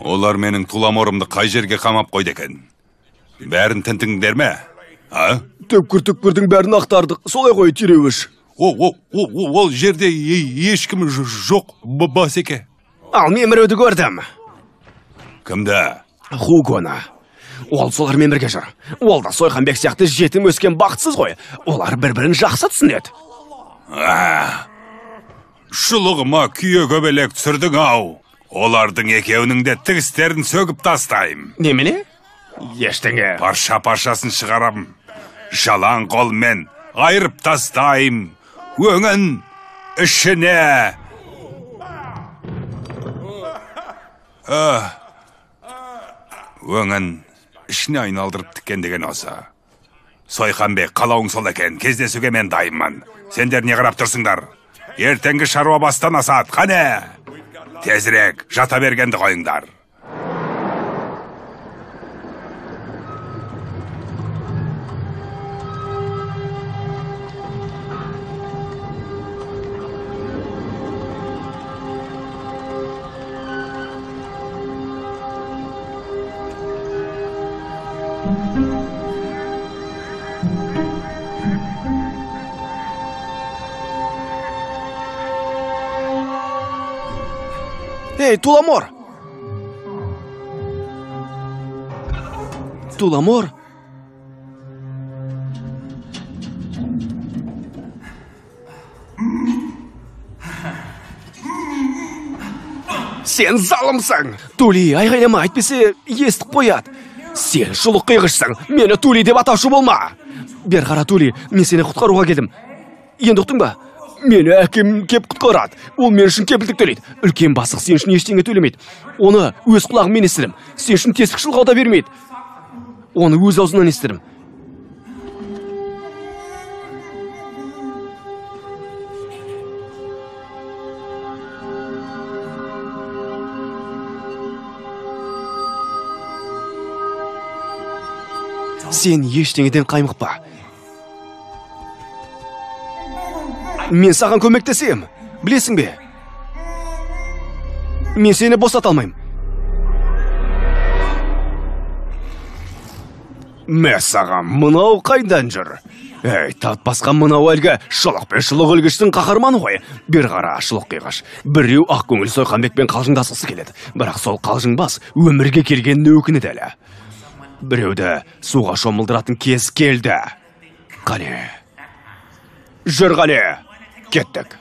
Олар менің Туламорымды қай жерге қамап қойды екен? Бәрін тінтіңдер ме? А? Түкпір-түкпірдің бәрін ақтардық. Солай ғой, Түйреуіш. Ол жерде ешкім жоқ, басеке. Ал мен біреуді көрдім. Кімді? Хугоны. Ол солармен бірге жүр. Ол да Сойқанбек сияқты жетім өскен бақытсыз ғой. Олар бір-бірін жақсы түсінеді. Шұлығыма күйе көбелек түсірдің ау. Олардың екеуінің де тігістерін сөгіп тастайым. Немене? Ештеңе. Парша-паршасын шығарам. Жалаң қолмен айырып тастайым. Өңін ішіне. Өңін ішіне айналдырып тіккен деген осы. Сойқанбек, қалауың сол екен. Кездесуге мен дайынмын. Сендер не қарап тұрсыңдар? Ертеңгі шаруа бастан асады. Қане? Тезірек жата бергенді қойыңдар. Эй, Туламор! Туламор? Сен залымсың! Тули, айғайлама, әйтпесе естіп қояды. Сен шұлық қиғышсың, мені Тули деп атаушы болма! Бері қара, Тули, мен сені құтқаруға келдім. Енді ұқтың ба? Мені әкем кеп құтқарады. Ол мен үшін кепілдік төлейді. Үлкен бастық сен үшін ештеңе төлемейді. Оны өз құлағыммен естідім. Сен үшін тесік шылғау да бермейді. Оны өз аузынан естідім. Сен ештеңеден қаймықпа. Мен саған көмектесем, білесің бе? Мен сені босата алмаймын. Мә саған, мынау қайдан жүр? Әй, тат басқан мынау әлгі шұлық пен шұлық ілгіштің қаһарманы ғой. Бері қара, шұлық қиғаш. Біреу ақ көңіл Сойқанбекпен қалжыңдасқысы келеді. Бірақ сол қалжыңбас өмірге келгеніне өкінеді әлі. Біреуді суға шомылдыратын кез келді. Қане. Жүр, қане. Кеттік.